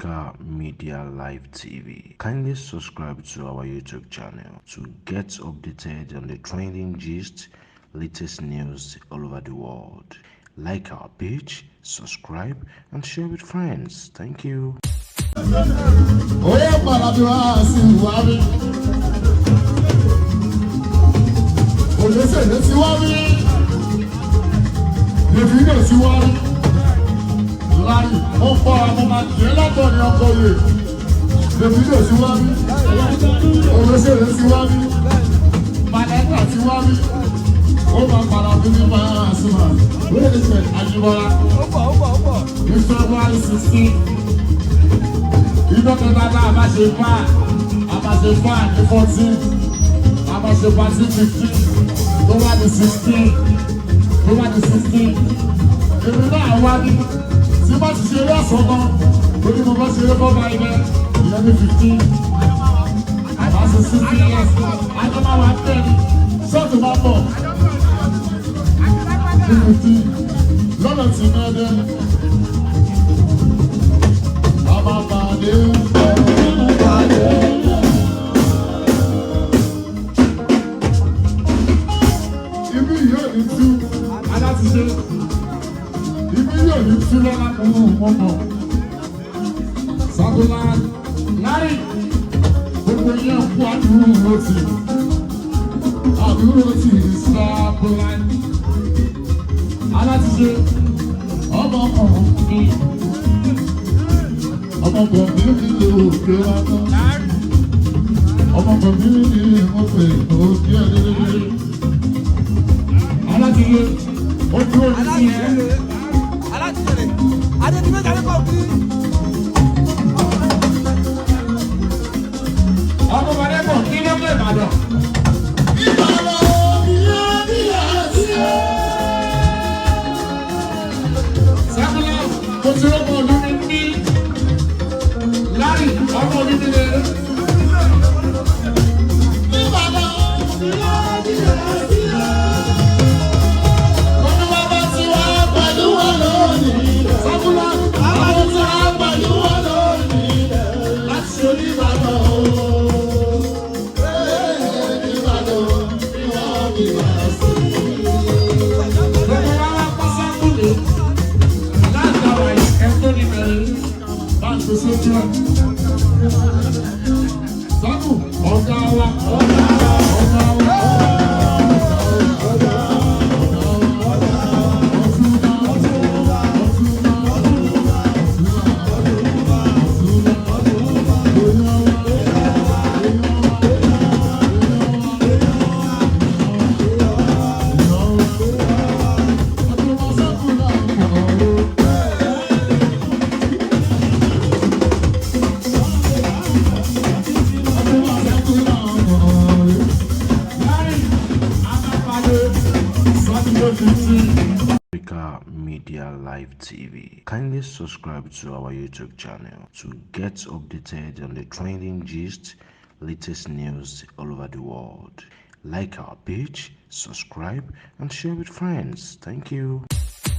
Africa Media Live TV. Kindly subscribe to our YouTube channel to get updated on the trending gist, latest news all over the world. Like our page, subscribe, and share with friends. Thank you. Oye Paladura sí wá rí. Olóṣèlú ti wá rí. Davido ti wá rí. Láyì ó fọ́ ọmọ máa jẹ́ látọ̀ ní ọkọ̀ yìí. Davido ti wá rí. Olóṣèlú ti wá rí. Màlẹ́kà ti wá rí. Ó máa padà bí ní máa súnmọ́. Wíìlì Àjíbọ́lá. Ní February 16 ìjọ kẹta tá a bá ṣe fà, a bá ṣe fà ní 14, a bá ṣe party 15, tó bá di 16, tó bá di 16, èmi náà wá ní tí bá ti ṣe eré ọ̀sán náà, torí mo bá ṣe eré bọ́ba ibẹ̀ ìyẹn ní 15, àbá ṣe 60 years, àjọ máa wà bẹ́ẹ̀ ni ṣọ́ọ̀tù máa bọ̀ ní 15 lọ́nà tí mẹ́ẹ̀dẹ́. A máa pàdé, pàdé. Ibi yóò ní tú alátiṣe, ibi yóò ní tú lọ́la kún mọ́mọ́. Sábúlá láì gbogbo yẹn kú àdúró tì, àdúró tì sábúlá. Alátiṣe ọmọ ọkùnrin ọmọ community òkè lásán, ọmọ community mo pè òkè ẹlẹ́lẹ́lẹ́. Alátiṣe ojú òní sí ẹ. Alátìrẹ adédìméjì adékọ̀ọ́bí. Ọmọ bàdẹ́bọ̀ kí ló pè Ìbàdàn. Ìbàdàn òbí àti ẹ̀. Sábúlá mo ti rọ́pò ọdún ní ní láì ọmọ ọdún nílé. Ìbàdàn òbí àti ẹ̀. Olúwa bá ti wá pẹ̀lú wa lónìí. Sábúlá àwọn tí wá pẹ̀lú wa lónìí. Láti Oníbàdàn o. Ìbàdàn ni wọ́n bí wá sí. Gbogbo wa wá pásákùlé látara ẹ̀ tó ní bẹ̀rẹ̀ bá ń gbé sójú ẹ̀. Sákù ọ̀gá wa, ọ̀gá wa, ọ̀gá wa. Ọ̀túnba, ọ̀túnba, ọ̀túnba, ọ̀túnba, ọ̀túnba, ọ̀túnba sákù náà kọ̀ ọ́. Ọ̀túnba sákù náà kọ̀ ọ́. Lárí àbápadé Saturday 15. Africa Media Live TV. Kindly subscribe to our YouTube channel to get updated on the trending gist, latest news all over the world. Like our page, subscribe, and share with friends. Thank you.